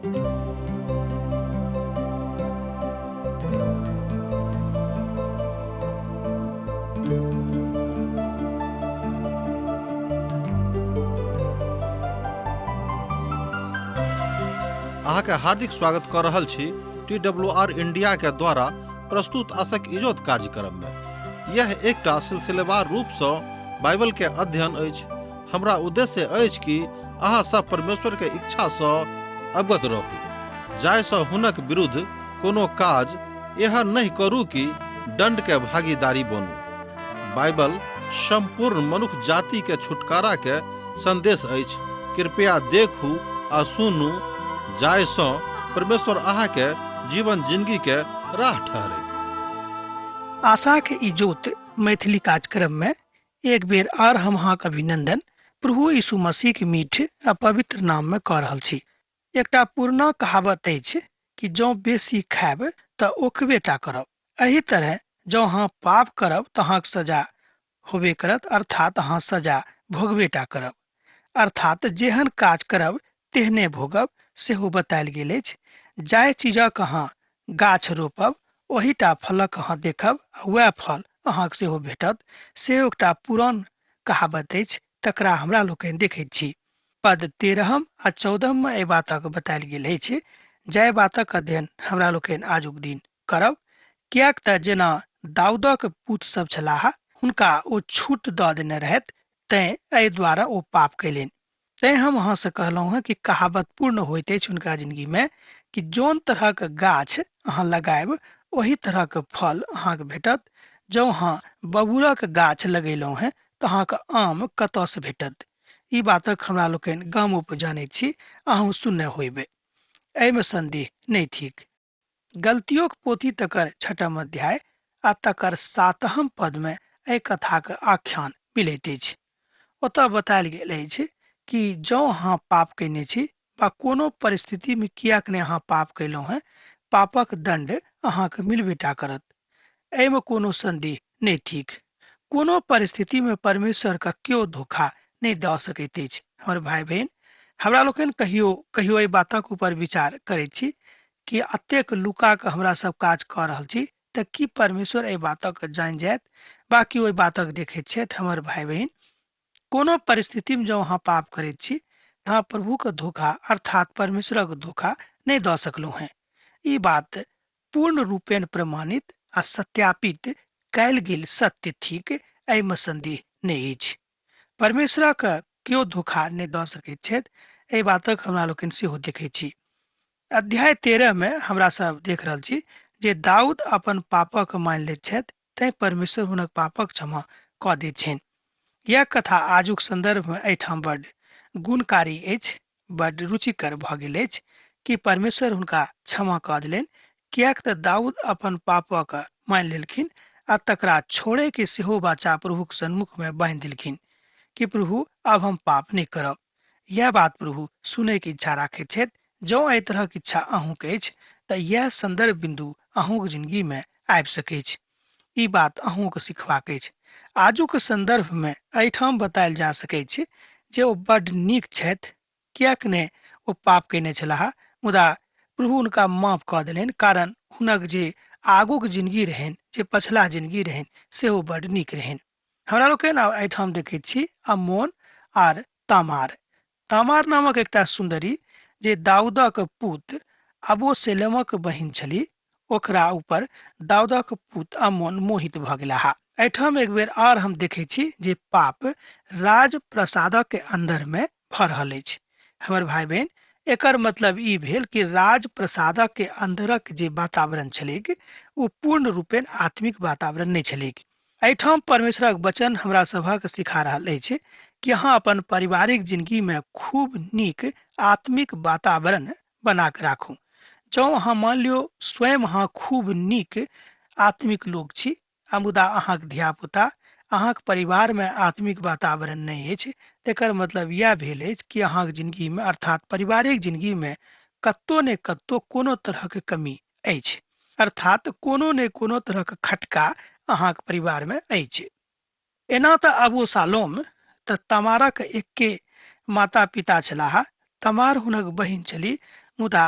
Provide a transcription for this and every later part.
अहाँके हार्दिक स्वागत कऽ रहल छी टी डब्ल्यू आर इंडिया के द्वारा प्रस्तुत आशक इजोत कार्यक्रम में। यह एकटा सिलसिलेवार रूप सँ बाइबल के अध्ययन अछि। हमरा उद्देश्य अछि कि अहाँ सब परमेश्वर के इच्छा सँ अवगत रहू, जाहि सँ हुनक विरुद्ध कोनो काज एहन नहि करू कि दंड के भागीदारी बनू। बाइबल संपूर्ण मनुख जाति के छुटकारा के संदेश अछि। कृपया देखू आ सुनू, जाहि सँ परमेश्वर अहाँ के जीवन जिंदगी के राह ठहरैक। आशा के इजोत मैथिली कार्यक्रम में एक बेर आर हम अहाँके अभिनंदन प्रभु यीशु मसीह के मीठ आ पवित्र नाम में कऽ रहल छी। एकटा पुरना कहावत अछि कि जँ बेसी खायब तऽ ओकबे टा करब। एहि तरह जँ अहाँ पाप करब तऽ अहाँके सजा होबे करत, अर्थात अहाँ सजा भोगबे टा करब। अर्थात जेहन काज करब तेहने भोगब सेहो बतायल गेल अछि। जाहि चीजक अहाँ गाछ रोपब ओहिटा फलक अहाँ देखब आ वएह फल अहाँके सेहो भेटत, सेहो एकटा पुरान कहावत अछि, तकरा हमरा लोकनि देखैत छी। पद 13 आ 14 मे एहि बातक बतायल गेल अछि, जाहि बातक अध्ययन हमरा लोकनि आजुक दिन करब। किएक तऽ जेना दाऊदक पूत सब छलाह हुनका ओ छूट दऽ देने रहथि, तैं एहि द्वारा ओ पाप कयलनि। तैं हम अहाँसँ कहलहुँ हँ कि कहावत पूर्ण होइत अछि हुनका जिंदगीमे कि जौन तरहक गाछ अहाँ लगायब ओही तरहक फल अहाँके भेटत। जँ अहाँ बबूरक गाछ लगेलहुँ हँ तऽ अहाँके आम कतऽसँ भेटत? ई बातक हमरा लोकनि गामोपर जानैत छी, अहूँ सुनने होयबै, एहिमे सन्देह नहि थिक। गलतियोक पोथी तकर छठम अध्याय आ तकर सातहम पदमे एहि कथाक आख्यान मिलैत अछि। ओतऽ बतायल गेल अछि कि जँ अहाँ पाप कयने छी वा कोनो परिस्थितिमे किएक नहि अहाँ पाप कयलहुँ हेँ, पापक दण्ड अहाँके मिलबे टा करत। एहिमे कोनो सन्देह नहि थिक। कोनो परिस्थितिमे परमेश्वरके केओ धोखा नहि दऽ सकैत अछि। हमर भाय बहिन, हमरा लोकनि कहियो कहियो एहि बातक ऊपर विचार करैत छी कि एतेक लुका कऽ हमरा सब काज कऽ रहल छी तऽ की परमेश्वर एहि बातक जानि जायत वा कि ओहि बातक देखैत छथि? हमर भाय बहिन, कोनो परिस्थितिमे जँ अहाँ पाप करैत छी तऽ अहाँ प्रभुके धोखा अर्थात परमेश्वरक धोखा नहि दऽ सकलहुँ हेँ। ई बात पूर्ण रूपेण प्रमाणित आ सत्यापित कयल गेल सत्य थिक, एहिमे सन्देह नहि अछि। परमेश्वरक केओ धोखा नहि दऽ सकैत छथि, एहि बातक हमरा लोकनि सेहो देखैत छी। अध्याय 13 मे हमरा सब देख रहल छी जे दाऊद अपन पापक मानि लैत छथि, तैं परमेश्वर हुनक पापक क्षमा कऽ दैत छनि। यैह कथा आजुक संदर्भ मे एहिठाम बड्ड गुणकारी अछि, बड्ड रुचिकर भऽ गेल अछि कि परमेश्वर हुनका क्षमा कऽ देलनि, किएक तऽ दाऊद अपन पापक मानि लेलखिन आ तकरा छोड़ै के सेहो वाचा प्रभुक सन्मुख मे बान्हि देलखिन कि प्रभु आब हम पाप नहि करब। यैह बात प्रभु सुनैके इच्छा राखैत छथि। जँ एहि तरहक इच्छा अहूँके अछि तऽ यैह संदर्भ बिन्दु अहूँक जिनगी मे आबि सकैछ। ई बात अहूँके सिखबाक अछि। आजुक संदर्भ मे एहिठाम बतायल जा सकैछ जे ओ बड्ड नीक छथि, किएक ने ओ पाप कयने छलाह, मुदा प्रभु हुनका माफ कऽ देलनि, कारण हुनक जे आगूक जिनगी रहनि, जे पछिला जिनगी रहनि, सेहो बड्ड नीक रहनि। हमरा लोकनि आब एहिठाम देखैत छी अम्मोन आर तामार। तामार नामक एकटा सुन्दरी जे दाऊदक पूत अबोसेलेमक बहिन छली, ओकरा ऊपर दाऊदक पूत अम्मोन मोहित भऽ गेलाह। एहिठाम एक बेर आर हम देखैत छी जे पाप राज प्रसादक के अंदर में भऽ रहल अछि। हमर भाई बहन, एकर मतलब ई भेल कि राज प्रसादक के अंदरक जे वातावरण छलैक ओ पूर्ण रूपेण आत्मिक वातावरण नहि छलैक। एहिठाम परमेश्वरक वचन हमरा सभक सिखा रहल अछि कि अहाँ अपन पारिवारिक जिंदगी में खूब नीक आत्मिक वातावरण बना के राखू। जँ अहाँ मान लियौ स्वयं अहाँ खूब नीक आत्मिक लोक छी, आ मुदा अहाँक धियापुता अहाँक परिवार में आत्मिक वातावरण नहि अछि, तेकर मतलब इएह भेल अछि कि अहाँक जिंदगी में अर्थात पारिवारिक जिंदगी में कतौ ने कतौ कोनो तरहक कमी अछि, अर्थात कोनो ने कोनो तरहक खटका अहाँक परिवार में अछि। एना तऽ अबूसालोम तऽ तमारक एक्के माता पिता छलाह। तमार हुनक बहिन छली, मुदा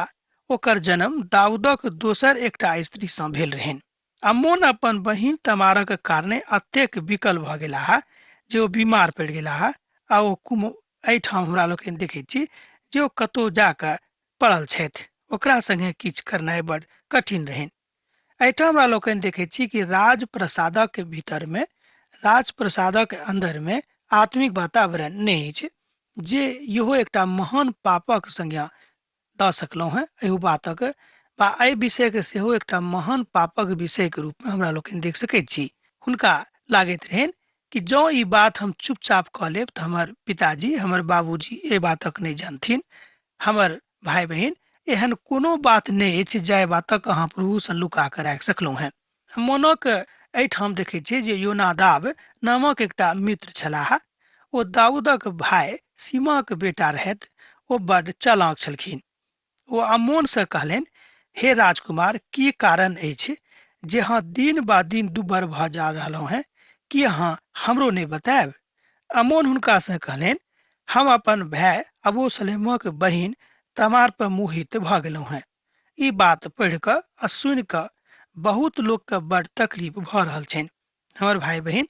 ओकर जन्म दाऊदक दोसर एकटा स्त्री सँ भेल रहनि। अम्मोन अपन बहिन तमारक कारणे एतेक विकल भऽ गेलाह जे ओ बीमार पड़ि गेलाह आ ओ कुम एहिठाम हमरा लोकनि देखैत छी जे ओ कतहु जा कऽ पड़ल छथि। ओकरा संगे किछु करनाइ बड कठिन रहनि। एहिठाम हमरा लोकनि देखैत छी कि राजप्रसादक भीतरमे, राजप्रसादक अन्दरमे आत्मिक वातावरण नहि अछि, जे इहो एकटा महान पापक संज्ञा दऽ सकलहुँ हेँ। एहू बातक वा एहि विषयके सेहो एकटा महान पापक विषयके रूपमे हमरा लोकनि देख सकैत छी। हुनका लागैत रहनि कि जँ ई बात हम चुपचाप कऽ लेब तऽ हमर पिताजी, हमर बाबूजी एहि बातक नहि जानथिन, हमर भाय बहिन, एहन कोनो बात नहि अछि जाहि बातक अहाँ प्रभुसँ लुका कऽ राखि सकलहुँ हेँ। मोनक एहिठाम देखैत छियै जे योनादाब नामक एकटा मित्र छलाह। ओ दाऊदक भाय सीमाक बेटा रहथि। ओ बड्ड चालाक छलखिन। ओ अम्मोनसँ कहलनि, हे राजकुमार, की कारण अछि जे अहाँ दिन बा दिन दुब्बर भऽ जा रहलहुँ हेँ? की अहाँ हमरो नहि बतायब? अम्मोन हुनकासँ कहलनि, हम अपन भाय अबूसलेमक बहिन तमार पर मोहित भऽ गेलहुँ हेँ। ई बात पढ़ि कऽ आ सुनि कऽ बहुत लोकके बड्ड तकलीफ भऽ रहल छनि हमर भाय बहिन।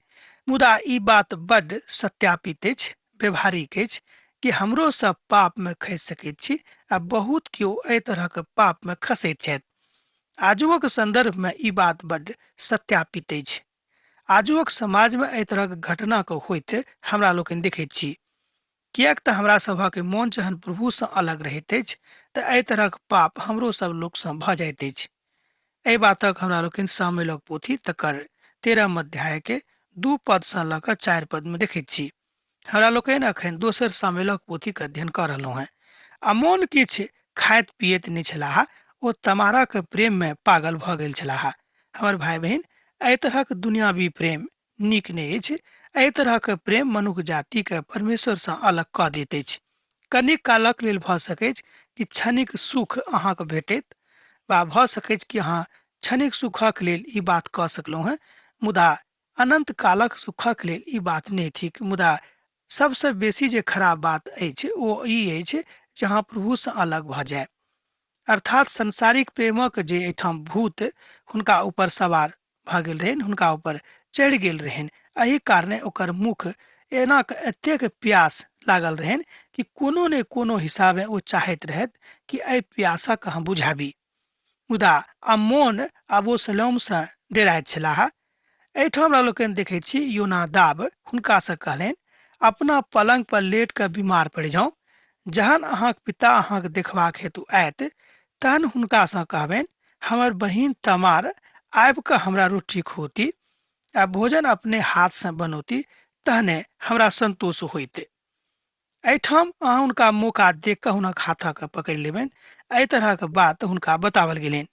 मुदा ई बात बड्ड सत्यापित अछि, व्यवहारिक अछि कि हमरो सब पापमे खसि सकैत छी आ बहुत केओ एहि तरहक पापमे खसैत छथि। आजुक संदर्भमे ई बात बड्ड सत्यापित अछि। आजुक समाजमे एहि तरहक घटनाके होइत हमरा लोकनि देखैत छी। किएक तऽ हमरा सभक मोन जहन प्रभुसँ अलग रहैत अछि तऽ एहि तरहक पाप हमरो सब लोकसँ भऽ जाइत अछि। एहि बातक हमरा लोकनि सामुएलक पोथी तकर 13 अध्यायके 2 पदसँ लऽ कऽ 4 पदमे देखैत छी। हमरा लोकनि अखन दोसर सामुएलक पोथीक अध्ययन कऽ रहलहुँ हेँ। अमोन किछु खाइत पियैत नहि छलाह, ओ तमाराक प्रेममे पागल भऽ गेल छलाह। हमर भाय बहिन, एहि तरहक दुनियावी प्रेम नीक नहि अछि। एहि तरहक प्रेम मनुख जातिके परमेश्वरसँ अलग कऽ दैत अछि। कनिक कालक लेल भऽ सकैछ कि क्षणिक सुख अहाँके भेटैत वा भऽ सकैछ कि अहाँ क्षणिक सुखक लेल ई बात कऽ सकलहुँ हेँ, मुदा अनन्त कालक सुखक लेल ई बात नहि थिक। मुदा सबसँ बेसी जे खराब बात अछि ओ ई अछि जे अहाँ प्रभुसँ अलग भऽ जाय। अर्थात सांसारिक प्रेमक जे एहिठाम भूत हुनका ऊपर सवार भऽ गेल रहनि, हुनका ऊपर चढ़ि गेल रहनि, एहि कारणे ओकर मुख एना कऽ एतेक प्यास लागल रहनि कि कोनो ने कोनो हिसाबे ओ चाहैत रहथि कि एहि प्यासक हम बुझाबी। मुदा अम्मोन अबोसलोमसँ डेराइत छलाह। एहिठाम हमरा लोकनि देखैत छी योनादाब हुनकासँ कहलनि, अपना पलंग पर लेट कऽ बीमार पड़ि जाउ। जहन अहाँक पिता अहाँक देखबाक हेतु आयत तहन हुनकासँ कहबनि, हमर बहिन तमार आबि कऽ हमरा रोटी खुऔती आ भोजन अपने हाथसँ बनौती, तहने हमरा संतोष होइत। एहिठाम अहाँ हुनका मौका देख कऽ हुनक हाथक पकड़ि लेबनि। एहि तरहक बात हुनका बताओल गेलनि।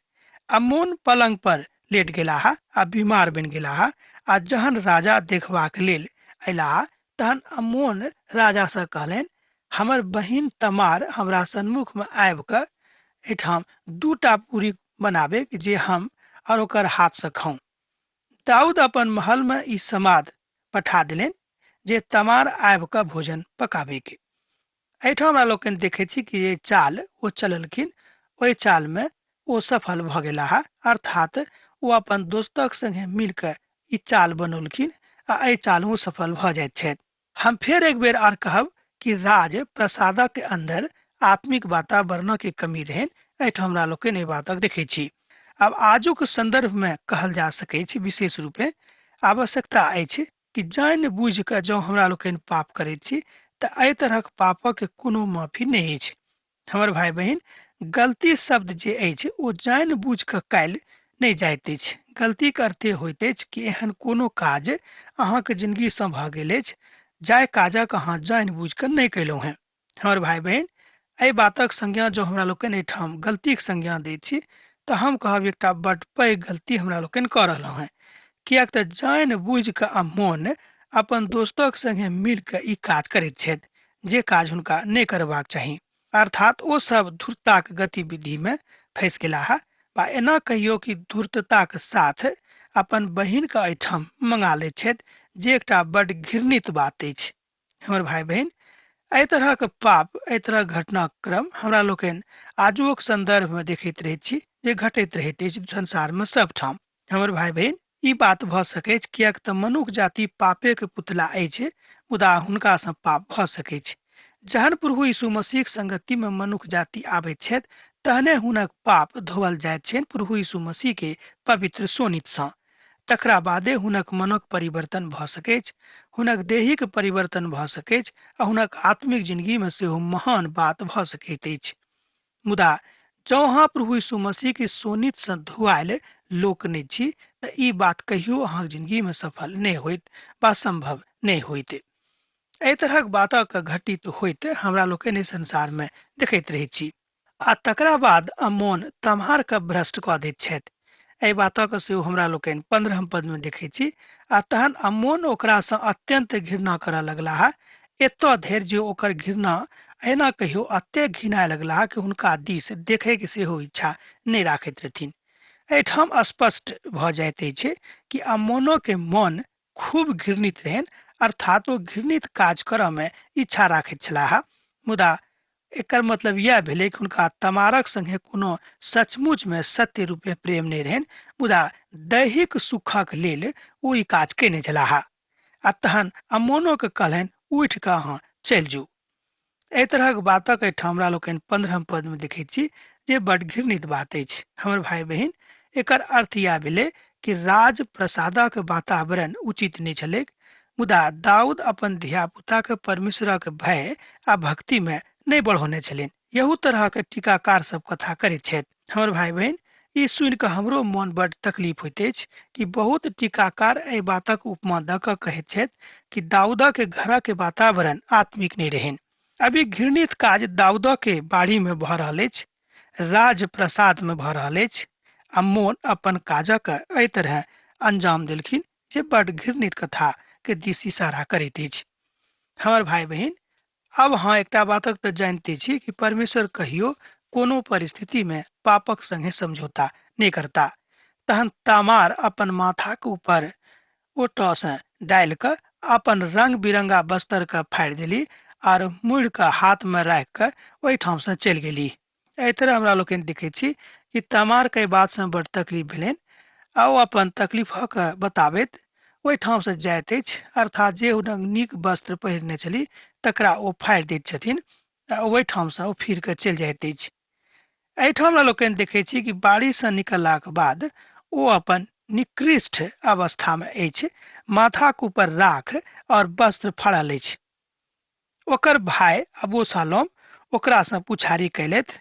अम्मोन पलंग पर लेट गेलाह आ बीमार बनि गेलाह आ जहन राजा देखबाक लेल अयलाह तहन अम्मोन राजासँ कहलनि, हमर बहिन तमार हमरा सन्मुखमे आबि कऽ एहिठाम 2टा पूरी बनाबे जे हम और ओकर हाथसँ खाउ। दाऊद अपन महलमे ई समाद पठा देलनि जे तमार आबि कऽ भोजन पकाबैके। एहिठाम हमरा लोकनि देखै छी कि जे चाल ओ चललखिन ओहि चालमे ओ सफल भऽ गेलाह, अर्थात ओ अपन दोस्तक संगे मिल कऽ ई चाल बनौलखिन आ एहि चालमे ओ सफल भऽ जाइत छथि। हम फेर एक बेर आर कहब कि राज प्रसादक अंदर आत्मिक वातावरणक कमी रहनि। एहिठाम हमरा लोकनि एहि बातक देखै छी। आब आजुक संदर्भमे कहल जा सकैछ विशेष रूपे आवश्यकता अछि कि जानि बुझि कऽ जँ हमरा लोकनि पाप करैत छी तऽ एहि तरहक पापक कोनो माफी नहि अछि। हमर भाय बहिन, गलती शब्द जे अछि ओ जानि बुझि कऽ कयल नहि जाइत अछि। गलतीक अर्थे होइत अछि कि एहन कोनो काज अहाँके जिंदगीसँ भऽ गेल अछि जाहि काजक अहाँ जानि बुझि कऽ नहि कयलहुँ हेँ। हमर भाय बहिन, एहि बातक संज्ञा जँ हमरा लोकनि एहिठाम गलतीक संज्ञा दैत छी तऽ हम कहब एकटा बड्ड पैघ गलती हमरा लोकनि कऽ रहलहुँ हेँ, किएक तऽ जानि बुझि कऽ आ मोन अपन दोस्तक संगे मिल कऽ ई काज करैत छथि जे काज हुनका नहि करबाक चाही। अर्थात ओ सब धूर्तताक गतिविधिमे फँसि गेलाह वा एना कहियो कि धूर्तताक साथ अपन बहिनके एहिठाम मंगा लैत छथि, जे एकटा बड्ड घृणित बात अछि। हमर भाय बहिन, एहि तरहक पाप, एहि तरहक घटनाक्रम हमरा लोकनि आजुक संदर्भमे देखैत रहैत छी जे घटैत रहैत अछि संसारमे सबठाम। हमर भाय बहिन, ई बात भऽ सकैछ किएक तऽ मनुख जाति पापेके पुतला अछि, मुदा हुनकासँ पाप भऽ सकैछ। जहन प्रभु यीशु मसीहक संगतिमे मनुख जाति आबैत छथि तहने हुनक पाप धोवल जाइत छनि प्रभु यीशु मसीह के पवित्र शोणितसँ। तकरा बादे हुनक मनक परिवर्तन भऽ सकैछ, हुनक देहिक परिवर्तन भऽ सकैछ आ हुनक आत्मिक जिंदगीमे सेहो महान बात भऽ सकैत अछि। मुदा जँ अहाँ प्रभु यीशु मसीहके शोणितसँ धुआयल लोक नहि छी तऽ ई बात कहियो अहाँक जिंदगीमे सफल नहि होइत वा सम्भव नहि होइत। एहि तरहक बातक घटित होइत हमरा लोकनि एहि संसारमे देखैत रहैत छी। आ तकरा बाद अमोन तम्हारके भ्रष्ट कऽ दैत छथि। एहि बातक सेहो हमरा लोकनि 15 पदमे देखैत छी। आ तहन अमोन ओकरासँ अत्यन्त घृणा करऽ लगलाह, एतऽ धरि जे ओकर घृणा एना कहियो एतेक घिनाय लगलाह कि हुनका दिस देखैके सेहो इच्छा नहि राखैत रहथिन। एहिठाम स्पष्ट भऽ जाइत अछि कि अमोनोके मन खूब घृणित रहनि, अर्थात ओ घृणित काज करऽ मे इच्छा राखैत छलाह। मुदा एकर मतलब इएह भेलै कि हुनका तमारक संगे कोनो सचमुचमे सत्य रूपे प्रेम नहि रहनि, मुदा दैहिक सुखक लेल ओ ई काज केने छलाह। आ तहन अमोनोके कहलनि, उठि कऽ अहाँ चलि जो। एहि तरहक बातक एहिठाम हमरा लोकनि 15 पदमे देखैत छी जे बड घृणित बात अछि। हमर भाय बहिन, एकर अर्थ इएह भेलै कि राजप्रसादक वातावरण उचित नहि छलैक, मुदा दाऊद अपन धियापुताके परमेश्वरक भय आ भक्तिमे नहि बढ़ौने छलनि। यहू तरहक टीकाकार सब कथा करैत छथि। हमर भाय बहिन, ई सुनि कऽ हमरो मन बड तकलीफ होइत अछि कि बहुत टीकाकार एहि बातक उपमा दऽ कऽ कहैत छथि कि दाऊदक घरक वातावरण आत्मिक नहि रहनि। अभी घृणित काज दाऊदक बाड़ीमे भऽ रहल अछि, राजप्रसादमे भऽ रहल अछि आ मोन अपन काजक एहि तरह अंजाम देलखिन जे बड घृणित कथा के दिस इशारा करैत अछि। हमर भाय बहिन, आब अहाँ एकटा बातक तऽ जानिते छी कि परमेश्वर कहियो कोनो परिस्थितिमे पापक संगे समझौता नहि करता। तहन तामार अपन माथाक ऊपर ओटऽसँ डालि कऽ अपन रंग बिरंगा बस्तरके फाड़ि देली आर मुड़ि कऽ हाथमे राखि कऽ ओहिठामसँ चलि गेली। एहि तरह हमरा लोकनि देखैत छी कि तमारके एहि बातसँ बड्ड तकलीफ भेलनि आ ओ अपन तकलीफक बताबैत ओहिठामसँ जाइत अछि, अर्थात जे हुनक नीक वस्त्र पहिरने छली तकरा ओ फाड़ि दैत छथिन आ ओहिठामसँ ओ फिर कऽ चलि जाइत अछि। एहिठाम हमरा लोकनि देखैत छी कि बाड़ीसँ निकललाक बाद ओ अपन निकृष्ट अवस्थामे अछि, माथाक ऊपर राख और वस्त्र फाड़ल अछि। ओकर भाय अबूसालोम ओकरासँ पुछारी कयलथि,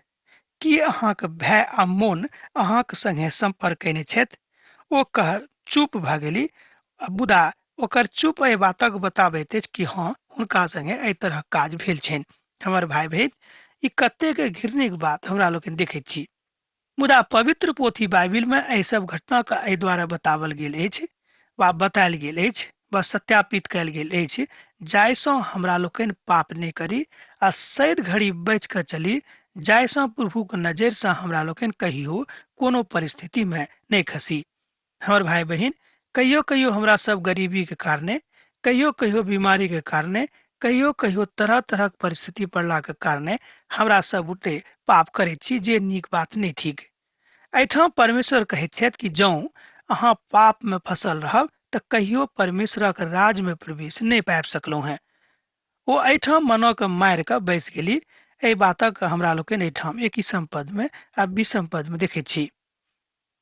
की अहाँक भाय अम्मोन अहाँक संगे सम्पर्क कयने छथि? ओ कह चुप भऽ गेली, मुदा ओकर चुप एहि बातक बताबैत अछि कि हँ, हुनका संगे एहि तरहक काज भेल छनि। हमर भाय बहिन, ई कतेक घृणिक बात हमरा लोकनि देखैत छी। मुदा पवित्र पोथी बाइबिलमे एहि सब घटनाके एहि द्वारा बताओल गेल अछि वा बतायल गेल अछि वा सत्यापित कयल गेल अछि जाहिसँ हमरा लोकनि पाप नहि करी आ सैद घड़ी बचि कऽ चली, जाहिसँ प्रभुक नजरिसँ हमरा लोकनि कहियो कोनो परिस्थितिमे नहि खसी। हमर भाय बहिन, कहियो कहियो हमरा सब गरीबीके कारणे, कहियो कहियो बीमारीके कारणे, कहियो कहियो तरह तरहक परिस्थिति पड़लाके कारणे हमरा सब बुते पाप करैत छी जे नीक बात नहि थिक। एहिठाम परमेश्वर कहैत छथि कि जौं अहाँ पापमे फसल रहब तऽ कहियो परमेश्वरक राजमे प्रवेश नहि पाबि सकलहुँ हेँ। ओ एहिठाम मनोके मारि कऽ बैसि गेली। एहि बातक हमरा लोकनि एहिठाम 21 पदमे आ 20 पदमे देखैत छी।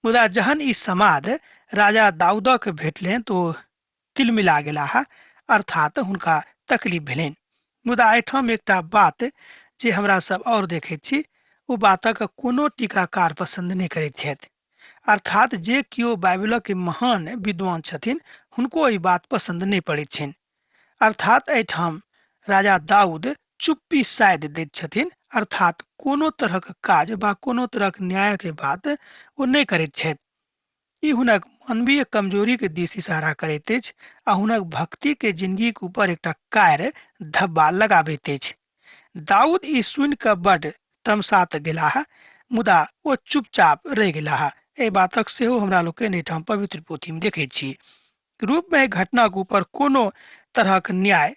मुदा जहन ई समाद राजा दाऊदक भेटलनि तऽ ओ तिलमिला गेलाह, अर्थात हुनका तकलीफ भेलनि। मुदा एहिठाम एकटा बात जे हमरा सब आओर देखैत छी, ओ बातक कोनो टीकाकार पसंद नहि करैत छथि। अर्थात जे केओ बाइबिलक महान विद्वान छथिन, हुनको ई बात पसंद नहि पड़ैत छनि। अर्थात एहिठाम राजा दाऊद चुप्पी साधि दैत छथिन, अर्थात कोनो तरहक काज वा कोनो तरहक न्यायक बात ओ नहि करैत छथि। ई हुनक मानवीय कमजोरीके दिस इशारा करैत अछि आ हुनक भक्तिके जिंदगीके ऊपर एकटा कार धब्बा लगाबैत अछि। दाऊद ई सुनि कऽ बड्ड तमसात गेलाह, मुदा ओ चुपचाप रहि गेलाह। एहि बातक सेहो हमरा लोकनि एहिठाम पवित्र पोथीमे देखैत छी। रूपमे एहि घटनाक ऊपर कोनो तरहक न्याय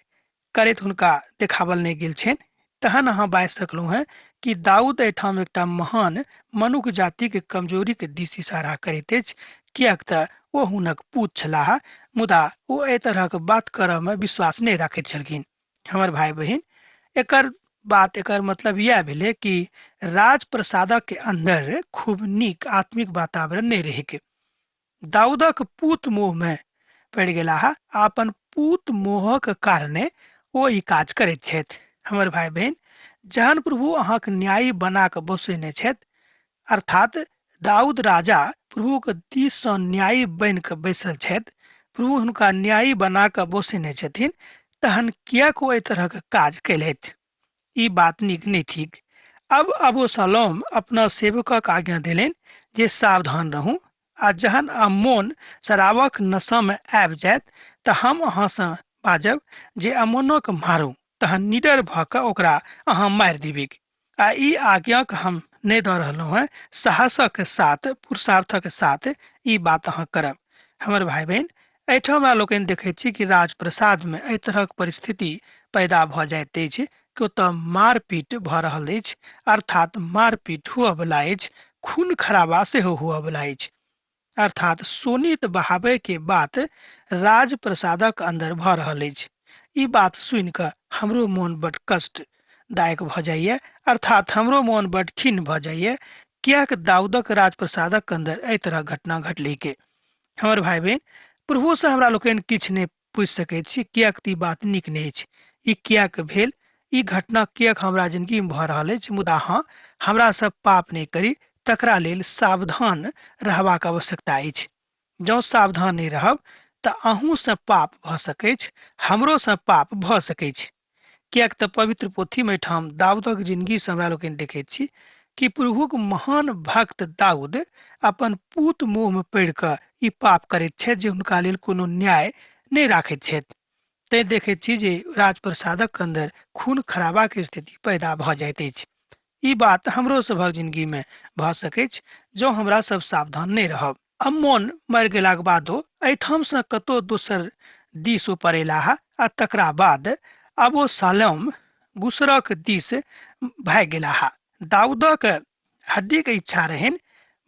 करैत हुनका देखावल नहि गेल छनि। तहन अहाँ बाजि सकलहुँ हेँ कि दाऊद एहिठाम एकटा महान मनुख जातिके कमजोरीके दिस इशारा करैत अछि, किएक तऽ ओ हुनक पूत छलाह, मुदा ओ एहि तरहक बात करऽमे विश्वास नहि राखैत छलखिन। हमर भाय बहिन, एकर बात एकर मतलब इएह भेलै कि राजप्रसादक के अंदर खूब नीक आत्मिक वातावरण नहि रहैके। दाऊदक पूत मोहमे पड़ि गेलाह आ अपन पूत मोहक कारणे ओ ई काज करैत छथि। हमर भाय बहिन, जहन प्रभु अहाँक न्यायी बना कऽ बसेने छथि, अर्थात दाऊद राजा प्रभुक दिससँ न्यायी बनि कऽ बैसल छथि, प्रभु हुनका न्यायी बना कऽ बसेने छथिन, तहन किएक ओ एहि तरहक काज कयलथि? ई बात नीक नहि थिक। अब अबोसलोम अपना सेवकक आज्ञा देलनि जे सावधान रहू आ जहन अम्मोन शराबक नशामे आबि जायत तऽ हम अहाँसँ बाजब जे अम्मोनक मारू, तहन निडर भऽ कऽ ओकरा अहाँ मारि देबैक। आ ई आज्ञाक हम नहि दऽ रहलहुँ हेँ, साहसक साथ, पुरुषार्थक साथ ई बात अहाँ करब। हमर भाय बहिन, एहिठाम हमरा लोकनि देखैत छी कि राजप्रसादमे एहि तरहक परिस्थिति पैदा भऽ जाइत अछि कि ओतऽ मारपीट भऽ रहल अछि, अर्थात मारपीट हुअवला अछि, खून खराबा सेहो हुअवला अछि, अर्थात शोणित बहाबय के बात राजप्रसादक अन्दर भऽ रहल अछि। ई बात सुनि कऽ हमरो मोन बड कष्टदायक भऽ जाइए, अर्थात हमरो मोन बड खिन्न भऽ जाइए, किएक दाऊदक राजप्रसादक अन्दर एहि तरहक घटना घटलैके। हमर भाय बहिन, प्रभुसँ हमरा लोकनि किछु नहि पूछि सकैत छी किएक तऽ ई बात नीक नहि अछि, ई किएक भेल, ई घटना किएक हमरा जिनगीमे भऽ रहल अछि। मुदा हँ, हमरा सब पाप नहि करी तकरा लेल सावधान रहबाक आवश्यकता अछि। जँ सावधान नहि रहब तऽ अहूँसँ पाप भऽ सकैछ, हमरोसँ पाप भऽ सकैछ। किएक तऽ पवित्र पोथीमे एहिठाम दाऊदक जिनगीसँ हमरा लोकनि देखैत छी कि प्रभुक महान भक्त दाऊद अपन पूत मोहमे पड़ि कऽ ई पाप करैत छथि जे हुनका लेल कोनो न्याय नहि राखैत छथि। तैँ देखैत छी जे राजप्रसादक अन्दर खून खराबाक स्थिति पैदा भऽ जाइत अछि। ई बात हमरो सभक जिनगीमे भऽ सकैछ जँ हमरा सब सावधान नहि रहब। अम्मोन मरि गेलाक बादो एहिठामसँ कतौ दोसर दिस ओ पड़ेलाह आ तकरा बाद अबोसालोम गुसरक दिस भागि गेलाह। दाऊदक हड्डीक इच्छा रहनि,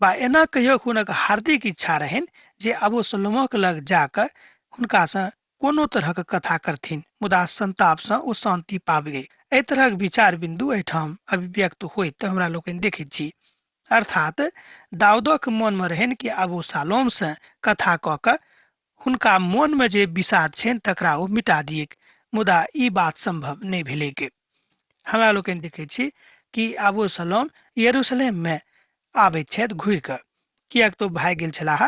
बा एना कहियो हुनक हार्दिक इच्छा रहनि जे अबोसलोमक लग जा कऽ हुनकासँ कोनो तरहक कथा करथिन, मुदा संतापसँ ओ शान्ति पाबि गेल। एहि तरहक विचार बिन्दु एहिठाम अभिव्यक्त होइत हमरा लोकनि देखैत छी। अर्थात दाऊदक मनमे रहनि कि अबूसालोमसँ कथा कऽ कऽ हुनका मनमे जे विषाद छनि तकरा ओ मिटा दिएक, मुदा ई बात सम्भव नहि भेलैक। हमरा लोकनि देखैत छी कि अबूसलोम यरूशलेममे आबैत छथि घुरि कऽ, किएक तऽ ओ भागि गेल छलाह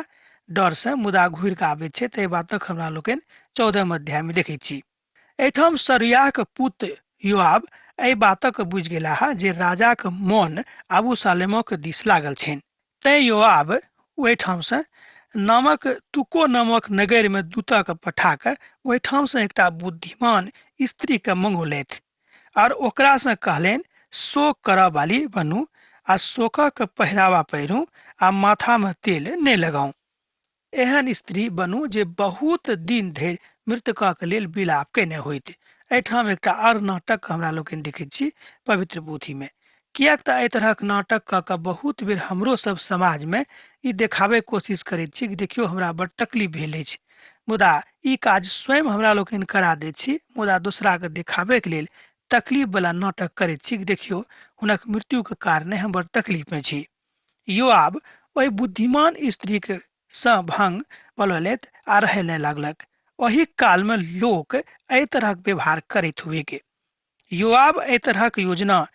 डरसँ, मुदा घुरि कऽ आबैत छथि। एहि बातक हमरा लोकनि 14 अध्यायमे देखैत छी। एहिठाम सरुयाक पुत योआब एहि बातक बुझि गेलाह जे राजाक मन अबूसालेमक दिस लागल छनि। तैँ योआब ओहिठामसँ नामक तुको नामक नगरमे दूतक पठा कऽ ओहिठामसँ एकटा बुद्धिमान स्त्रीके मंगौलथि आओर ओकरासँ कहलनि, शोक करऽ वाली बनू आ शोकक पहिरावा पहिरू आ माथामे तेल नहि लगाउ। एहन स्त्री बनू जे बहुत दिन धरि मृतकक लेल विलाप कयने होइत। एहिठाम एकटा आर नाटक हमरा लोकनि देखैत छी पवित्र पोथीमे। किएक तऽ एहि तरहक नाटक कऽ कऽ बहुत बेर हमरो सब समाजमे ई देखाबैके कोशिश करैत छी कि देखियौ हमरा बड्ड तकलीफ भेल अछि। मुदा ई काज स्वयं हमरा लोकनि करा दैत छी, मुदा दोसराके देखाबैके लेल तकलीफ वला नाटक करैत छी कि देखियौ हुनक मृत्युके कारणे हम बड्ड तकलीफमे छी। योआब ओहि बुद्धिमान स्त्रीक सँ भंग पलौलथि आ रहय नहि लागलक। ओहि कालमे लोक एहि तरहक व्यवहार करैत हुएके। योआब एहि तरहक योजना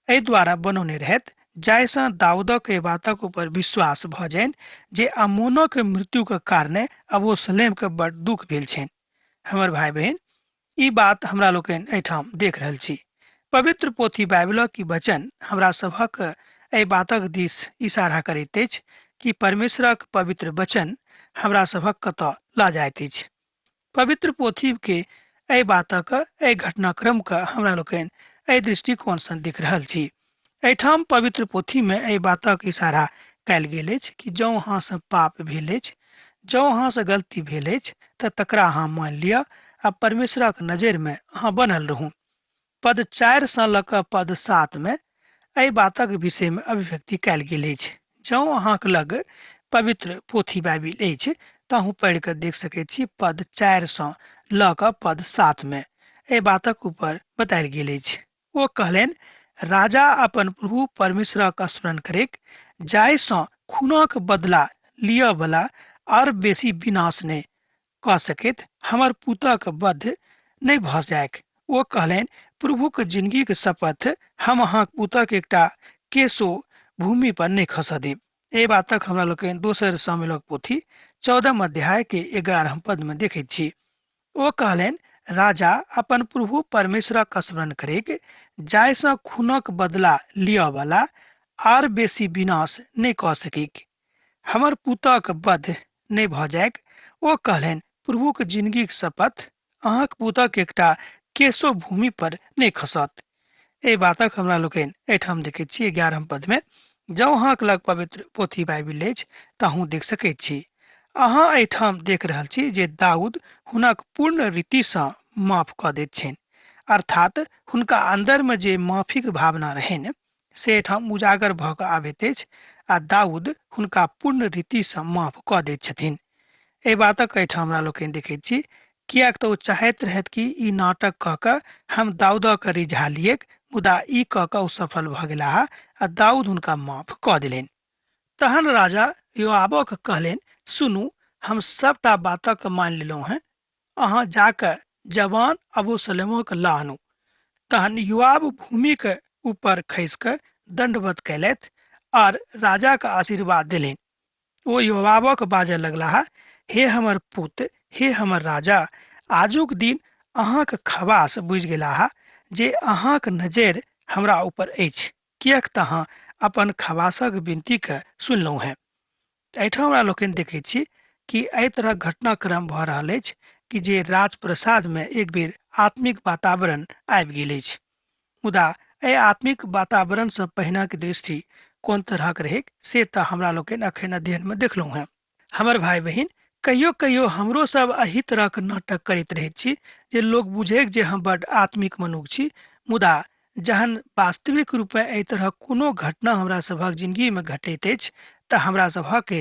एहि द्वारा बनौने रहथि जाहिसँ दाऊदक एहि बातक ऊपर विश्वास भऽ जाइन जे अमोनक मृत्युक कारणे अबोसलेमके बड़ दुख भेल छनि। हमर भाय बहिन, ई बात हमरा लोकनि एहिठाम देख रहल छी। पवित्र पोथी बाइबलक ई वचन हमरा सभक एहि बातक दिस इशारा करैत अछि कि परमेश्वरक पवित्र वचन हमरा सभक कतऽ लऽ जाइत अछि। पवित्र पोथी के एहि बातक, एहि घटनाक्रम के हमरा लोकनि एहि दृष्टिकोणसँ देख रहल छी। एहिठाम पवित्र पोथीमे एहि बातक इशारा कयल गेल अछि कि जँ अहाँसँ पाप भेल अछि, जँ अहाँसँ गलती भेल अछि, तऽ तकरा अहाँ मानि लिअ आ परमेश्वरक नजरिमे अहाँ बनल रहू। पद 4 सँ लऽ कऽ पद 7 मे एहि बातक विषयमे अभिव्यक्ति कयल गेल अछि। जँ अहाँक लग पवित्र पोथी बाइबिल अछि तऽ अहूँ पढ़ि कऽ देख सकैत छी। पद 4 सँ लऽ कऽ पद 7 मे एहि बातक ऊपर बतायल गेल अछि। ओ कहलनि, राजा अपन प्रभु परमेश्वरक स्मरण करैक, जाहिसँ खूनक बदला लिअ बला आर बेसी विनाश नहि कऽ सकैत हमर पुतक वध नहि भऽ जाइक। ओ कहलनि, प्रभुक जिनगीक शपथ, हम अहाँक पुतक एकटा केशो भूमि पर नहि खसऽ देब। एहि बातक हमरा लोकनि दोसर शामिलक पोथी 14 अध्याय के 11 पद मे देखैत छी। ओ कहलनि, राजा अपन प्रभु परमेश्वरक स्मरण करैक, जाहिसँ खूनक बदला लिअ बला आर बेसी विनाश नहि कऽ सकैक, हमर पुतक वध नहि भऽ जाइक। ओ कहलनि, प्रभुक जिनगीक शपथ, अहाँक पुतक एकटा केशो भूमि पर नहि खसत। एहि बातक हमरा लोकनि एहिठाम देखैत छी 11 पदमे। जँ अहाँक लग पवित्र पोथी बाइबिल अछि तऽ अहूँ देख सकैत छी। अहाँ एहिठाम देख रहल छी जे दाऊद हुनक पूर्ण रीतिसँ माफ कऽ दैत छनि, अर्थात हुनका अन्दरमे जे माफीक भावना रहनि से एहिठाम उजागर भऽ कऽ आबैत अछि आ दाऊद हुनका पूर्ण रीतिसँ माफ कऽ दैत छथिन। एहि बातक एहिठाम हमरा लोकनि देखैत छी, किएक तऽ ओ चाहैत रहथि कि ई नाटक कऽ कऽ हम दाऊदक रिझा लियैक, मुदा ई कऽ कऽ ओ सफल भऽ गेलाह आ दाऊद हुनका माफ कऽ देलनि। तहन राजा योआबक कहलनि, सुनू, हम सभटा बातक मानि लेलहुँ हेँ। अहाँ जा कऽ जवान अबूसलेमक लऽ आनू। तहन योआब भूमिक ऊपर खसि कऽ दण्डवत कयलथि आर राजाक आशीर्वाद देलनि। ओ योआबक बाजऽ लगलाह, हे हमर पुत, हे हमर राजा, आजुक दिन अहाँक खवास बुझि गेलाह जे अहाँक नजरि हमरा ऊपर अछि, किएक तऽ अहाँ अपन खवासक विनतीके सुनलहुँ हेँ। एहिठाम हमरा लोकनि देखैत छी कि एहि तरहक घटनाक्रम भऽ रहल अछि कि जे राजप्रसादमे एक बेर आत्मिक वातावरण आबि गेल अछि। मुदा एहि आत्मिक वातावरणसँ पहिनक दृष्टि कोन तरहक रहैक से तऽ हमरा लोकनि अखन अध्ययनमे देखलहुँ हेँ। हमर भाय बहिन, कहियो कहियो हमरो सब एहि तरहक नाटक करैत रहैत छी जे लोक बुझैक जे हम बड्ड आत्मिक मनुख छी, मुदा जहन वास्तविक रूपे एहि तरहक कोनो घटना हमरा सभक जिंदगीमे घटैत अछि तऽ हमरा सभक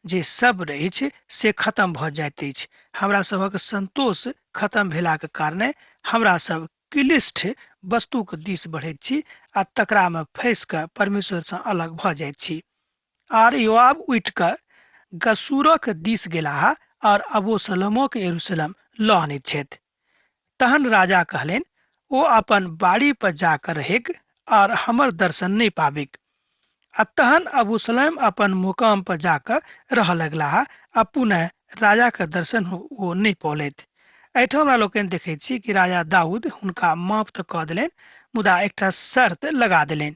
जे सब्र अछि से खत्म भऽ जाइत अछि। हमरा सभक संतोष खत्म भेलाक कारणे हमरा सब क्लिष्ट वस्तुक दिस बढ़ैत छी आ तकरामे फँसि कऽ परमेश्वरसँ अलग भऽ जाइत छी। आर योआब उठि कऽ गसूरक दिस गेलाह और अबोसलमोक यरूशलेम लऽ अनैत छथि। तहन राजा कहलनि, ओ अपन बाड़ी पर जा कऽ रहैक और हमर दर्शन नहि पाबिक। आ तहन अबूसलम अपन मुकाम पर जा कऽ रहऽ लगलाह आ पुनः राजाक दर्शन ओ नहि पौलथि। एहिठाम हमरा लोकनि देखैत छी कि राजा दाऊद हुनका माफ तऽ कऽ देलनि, मुदा एकटा शर्त लगा देलनि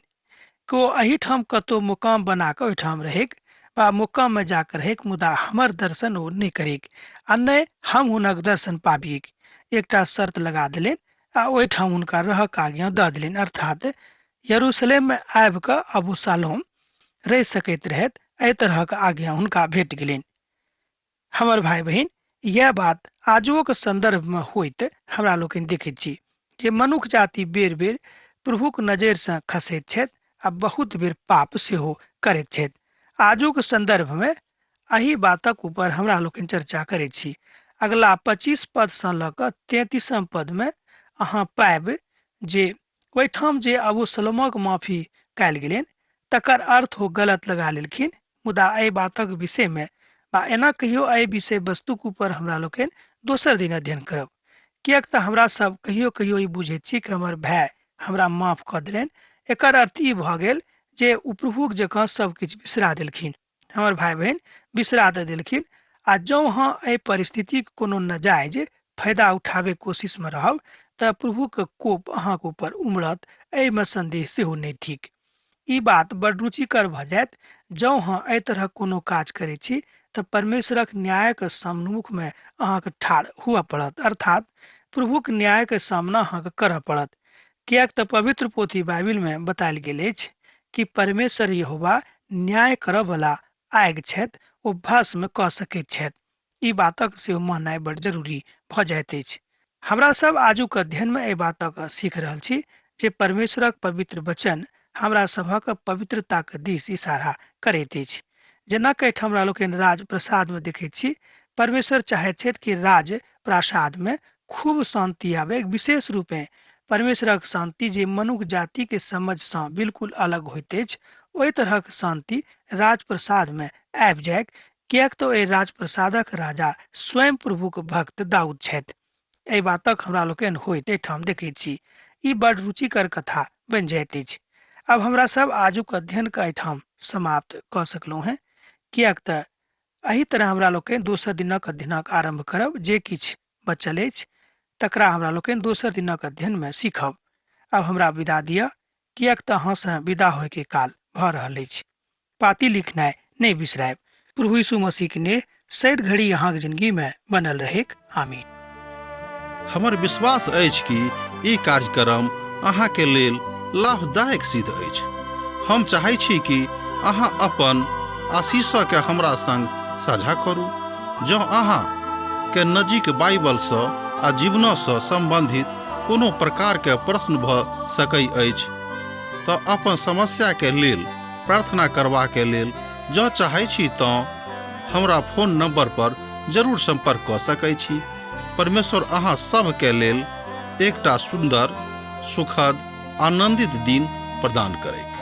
कि ओ एहिठाम कतहु मुकाम बना कऽ ओहिठाम रहैक वा मुकाममे जा कऽ रहैक, मुदा हमर दर्शन ओ नहि करैक आ नहि हम हुनक दर्शन पाबियैक। एकटा शर्त लगा देलनि आ ओहिठाम हुनका रहक आज्ञा दऽ देलनि, अर्थात यरूशलेममे आबि कऽ अबूसालोम रहि सकैत रहथि, एहि तरहक आज्ञा हुनका भेट गेलनि। हमर भाय बहिन, इएह बात आजुओक संदर्भमे होइत हमरा लोकनि देखैत छी जे मनुख जाति बेर बेर प्रभुक नजरिसँ खसैत छथि आ बहुत बेर पाप सेहो करैत छथि। आजुक संदर्भमे एहि बातक ऊपर हमरा लोकनि चर्चा करैत छी। अगला 25 पदसँ लऽ कऽ 33 पदमे अहाँ पाबि जे ओहिठाम जे अबूसलमक माफी कयल गेलनि तकर अर्थ ओ गलत लगा लेलखिन। मुदा एहि बातक विषयमे वा एना कहियो एहि विषय वस्तुक ऊपर हमरा लोकनि दोसर दिन अध्ययन करब, किएक तऽ हमरा सब कहियो कहियो ई बुझैत छी कि हमर भाय हमरा माफ कऽ देलनि, एकर अर्थ ई भऽ गेल जे ओ प्रभुक जकाँ सब किछु बिसरा देलखिन। हमर भाय बहिन, बिसरा तऽ देलखिन, आ जँ अहाँ एहि परिस्थितिक कोनो नाजायज फायदा उठाबैके कोशिशमे रहब तऽ प्रभुक कोप अहाँके ऊपर उमड़त, एहिमे संदेह सेहो नहि थिक। ई बात बड़ रुचिकर भऽ जायत। जँ अहाँ एहि तरहक कोनो काज करैत छी तऽ परमेश्वरक न्यायक सम्मुखमे अहाँके ठाढ़ हुअ पड़त, अर्थात प्रभुक न्यायक सामना अहाँके करऽ पड़त, किएक तऽ पवित्र पोथी बाइबिलमे बतायल गेल अछि कि परमेश्वर यहोवा न्याय करऽ बला आगि छथि, ओ भस्म कऽ सकैत छथि। ई बातक सेहो माननाइ बड़ जरूरी भऽ जाइत अछि। हमरा सब आजुक अध्ययनमे एहि बातक सीख रहल छी जे परमेश्वरक पवित्र वचन हमरा सभक पवित्रताक दिस इशारा करैत अछि। जेना कि एहिठाम हमरा लोकनि राज प्रसादमे देखैत छी, परमेश्वर चाहैत छथि कि राज प्रासादमे खूब शान्ति आबय। विशेष रूपेँ परमेश्वरक शान्ति जे मनुख जातिके समझसँ बिल्कुल अलग होइत अछि, ओहि तरहक शान्ति राजप्रसादमे आबि जाइक, किएक तऽ ओहि राजप्रसादक राजा स्वयं प्रभुक भक्त दाऊद छथि। एहि बातक हमरा लोकनि होइत एहिठाम देखैत छी। ई बड़ रुचिकर कथा बनि जाइत अछि। आब हमरा सब आजुक अध्ययनके एहिठाम समाप्त कऽ सकलहुँ हेँ, किएक तऽ एहि तरह हमरा लोकनि दोसर दिनक अध्ययनक आरम्भ करब। जे किछु बचल अछि तकरा हमरा लोकनि दोसर दिनक अध्ययनमे सीखब। आब हमरा विदा दिअ, किएक तऽ अहाँसँ विदा होयके काल भऽ रहल अछि। पाती लिखनाइ नहि बिसरायब। प्रभु यीशु मसीह के नेह सैद घड़ी अहाँके जिंदगी में बनल रहेक। आमीन। हमर विश्वास अछि कि ई कार्यक्रम अहाँके लेल लाभदायक सिद्ध अछि। हम चाहै छी कि अहाँ अपन आशीषके हमरा संग साझा करू। जँ अहाँ के नजीक बाइबलसँ आ जीवनसँ सम्बन्धित कोनो प्रकारके प्रश्न भऽ सकै अछि तऽ अपन समस्याके लेल प्रार्थना करबाके लेल जँ चाहै छी तँ हमरा फोन नंबर पर जरूर संपर्क कऽ सकै छी। परमेश्वर अहाँ सभके लेल एकटा सुन्दर, सुखद, आनंदित दिन प्रदान करैक।